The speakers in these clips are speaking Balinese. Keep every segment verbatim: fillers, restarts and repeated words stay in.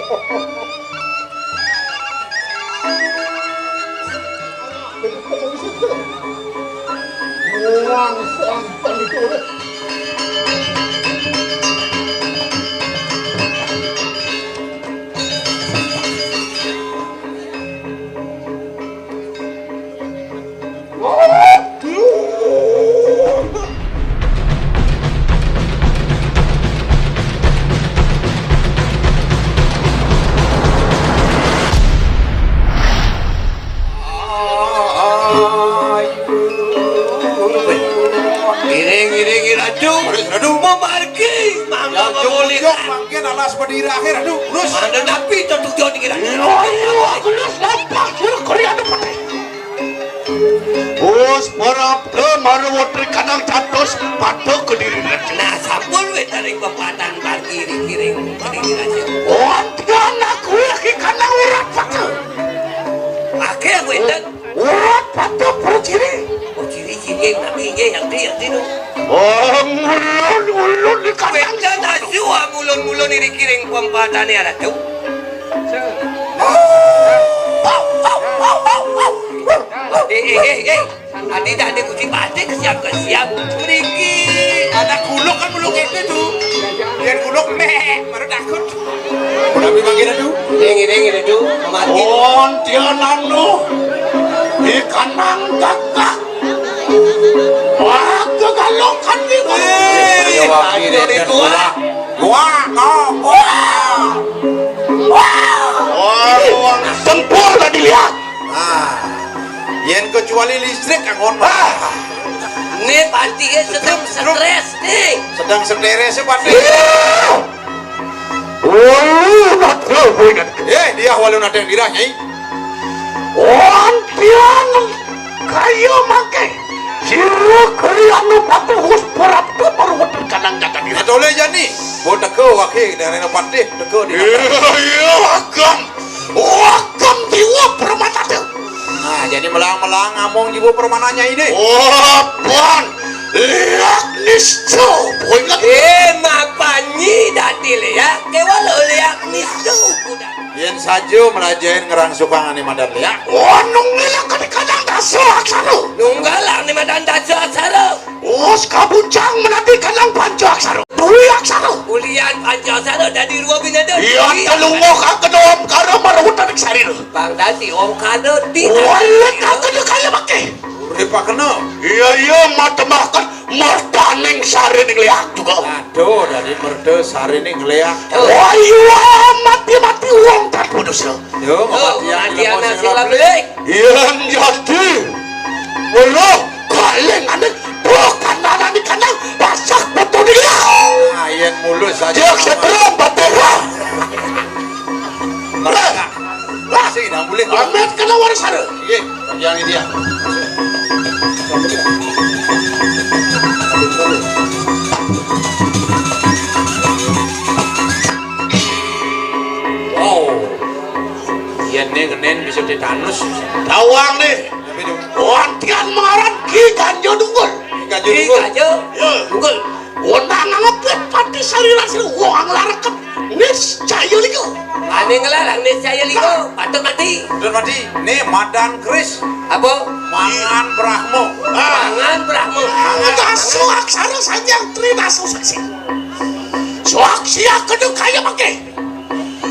Wang sampan itu. Iring, iring, iring, aduh. Terus, aduh. Memargi, mangga. Ya, memulih. Jok, mangkin alas pedira akhir, aduh, terus. Mana napi itu tujuan kira? Ayo, ayo, aku lu lompat, suruh kori ada pakai. Bos, para ke mara wetri kanang catus, patuh ke diri. Nah, sampun wétan ring pepatan bagi ring kiring, kiring rasa. Wonten aku lagi kanang urat patuh. Pakai wétan. Urat patuh perciri. Oh, ciri-ciri, tapi inggih, yang di, yang di, no. Oh, ngulun, ngulun di kanang. Wétan asu, ah, ngulun-ngulun ring kiring pempatané, Ratu. Eh, eh, eh, eh. Adi dah ada kucing batik kesiap-kesiap. Mriki. Ada kuluk kan, kuluk itu tuh. Biar kuluk meh, baru takut. Udah, Bima, gini tuh. Ini, ini, ini tuh. Mati. Ontianan tuh. Ikan nang gagah. Wah, kegalokan nih, Bang. Eh, ayo, Bang, hancur ini itu, ah. Wah, no, wah. Wah. Wah, wah. Tempur tadi lihat. Nah, yén kecuali listrik, anggon. Ah. Né Pati sedang stres, né. Sedang stres, Pati. Iya. Walu natra boy kan. Eh, dia walu natra yang dirah, Nyai. Ontian kaya mangke. Sira kari anu patuhus prapta paruwetan kanang jagat ira. Atole jani, bo teka wakil dari Patih, teka di. Iya, iya, agam. Agam jiwa permata. Nah, jadi melang-melang ngamong jiwa permananya ini. Wapan, liak nisco, boy. Eh, mapanyi dadi liak, kewala liak nisco, kuda. Yén saja melajahin ngerang sukang ané madan liak. Oh, nunggalak kadang dasa aksara. Nunggalak ané madan dasa aksara. Wus kabuncang menanti kanang panca aksara. Dwi aksara. Ulian panca aksara dadi rwa binada. Iya, telunguh ka kedua omkara marutan sarira. Bang dadi omkara di. Walet ka kena kaya maké. Urip kena. Iya, iya, matemaken mertaning sarining liak juga. Aduh, dadi merta sarining liak. Wah, iya, mati-mati wong tak putus. Yo, mati yang mati anak sing lablik. Yén jadi weruh kalih ané bukan anak di kandang pasak betul dia. Nah, yén mulus aja. Dia sedrong batera. Mereka. Lah, sing nang boleh. Amit kena warisara. Iya, yang ini dia. Wow. Yén né ngenen bisa tetanus. Tawang nih. Wantian mengaran Ki Ganjo Tunggul. Ki Ganjo Tunggul. Ki Ganjo. Ya. Tunggul. Wenang ngepit pati sariran sing wong lareket. Niscaya liku. Ané ngelarang niscaya liku. Patut mati. Patut mati. Né madan keris. Apa? Mangan Brahma. Ah. Mangan Brahma. Mangan. Dasu aksara sanjang tri dasu saksi. Saksi aku tuh kaya pakai.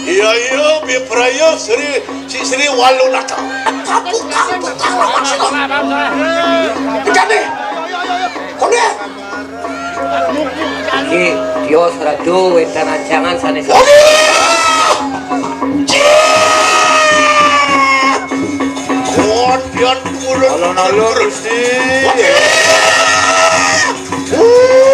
Iya, iya, bipraya Sri, si Sri Walunata. Kabuka, buka, lawan sila. Bejane. Kono. Iki dia seradu wetan ancangan sanes. Waduh! Cih! Wah, dia turun. Alon-alon, Gusti. Waduh! Waduh!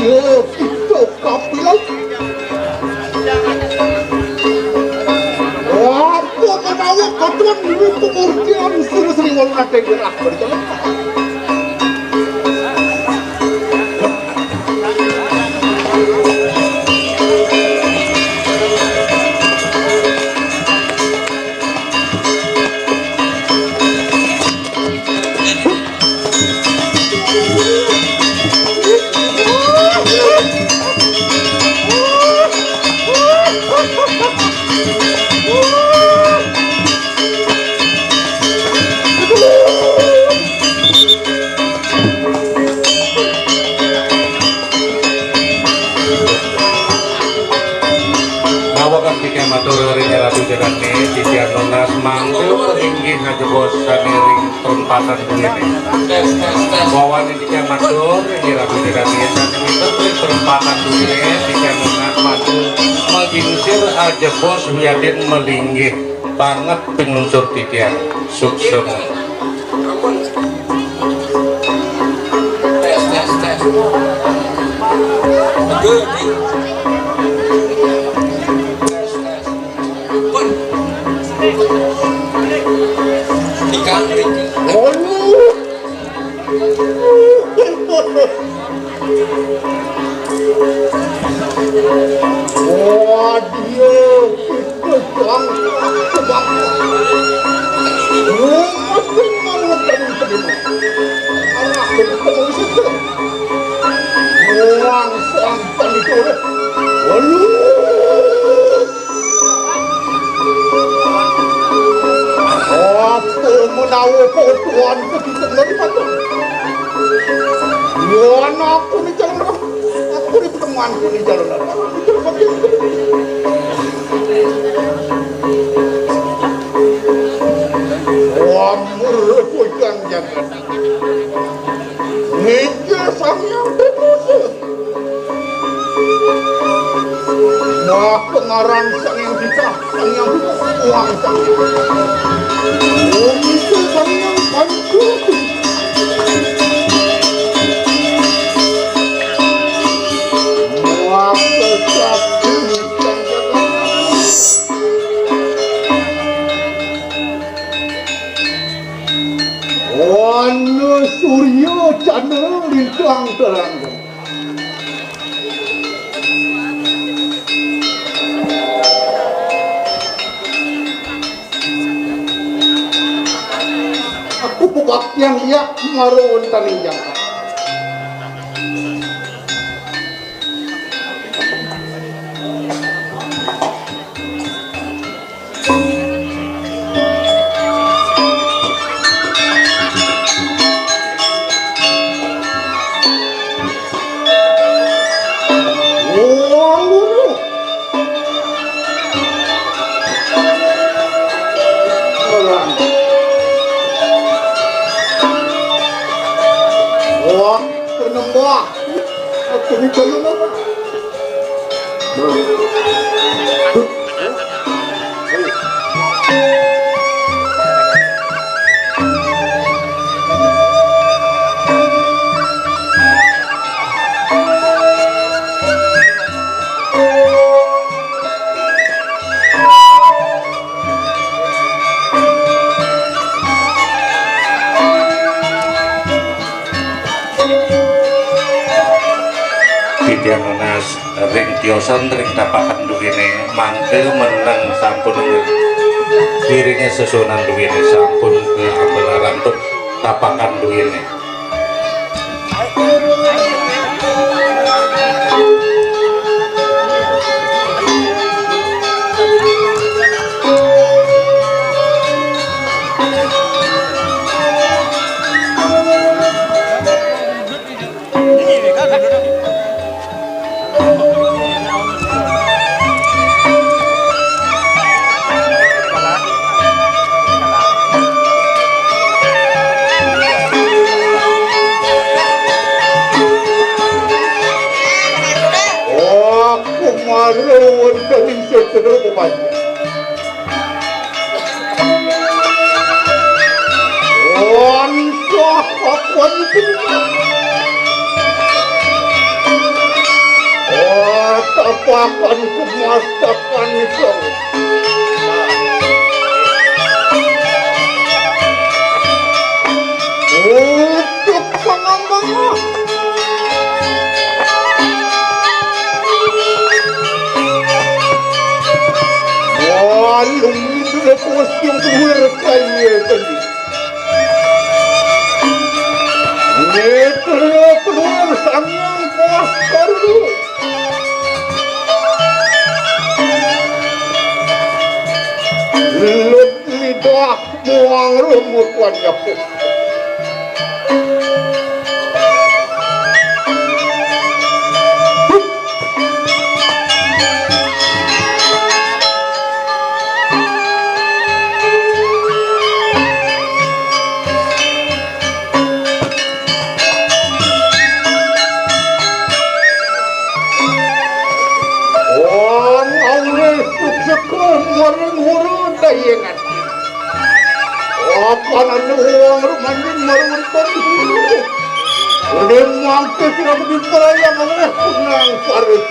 Yo, kita kapilan. Apa menawa katon dulu pemurtian sri-sri wong ate gerak berjalan. Nawa kang tiga matur ring Ratu Jagane, titiang nunas mangke inggih ngajebos sane ring perempatan duene. Wawan tiga matur ring Ratu Jagane, sane wenten ring perempatan duene, tiga nunas mangke magingsir ajebos wiadin malinggih banget pinunsur titiang. Suksema. Tes, tes, tes. Betul. Tes, tes. Pun. Tiga, tiga. Waduh, itu doang. Coba. Oh, pasti mau ketemu, ketemu. Anak itu ketemu situ. Doang, soang tadi itu. Waduh. Apa menawa podoan kepiting dari mata? Wan aku ni calon, aku ni pertemuanku ni calon. Wah, murah jagat. Ngeja Sang Hyang Dewa. Wah, pengaran Sang Hyang Bidang, Sang Hyang Bidang, Wang Sang Hyang. Om itu Sang Hyang Pancu. Wah, kesakti Sang Hyang. Wana Surya Candra Lintang Terang. Aku pebaktian liak maro wonten ing jangkar. Wah, penemba. Aku ni kalau nama. Titiang nunas ring tiosan ring tapakan duwene, mangke meneng sampun ngiringe sesuunan duwene sampun ke ambelarang tapakan duwene. Oh, kumare wonten ing setra kepanjang. Wantah pakuan itu. Akan kumasakan isang. Untuk pangambang. Walong lepas yang keluar kaya tadi. Ini keluar, keluar, sanggup pas baru. Lut lidah muang lumut wanyah. Wong awis sukses maring guru dayengan. Apan anu wong rumaning maring guru. Udah mangke sira mesti perayaan oleh kunang paris.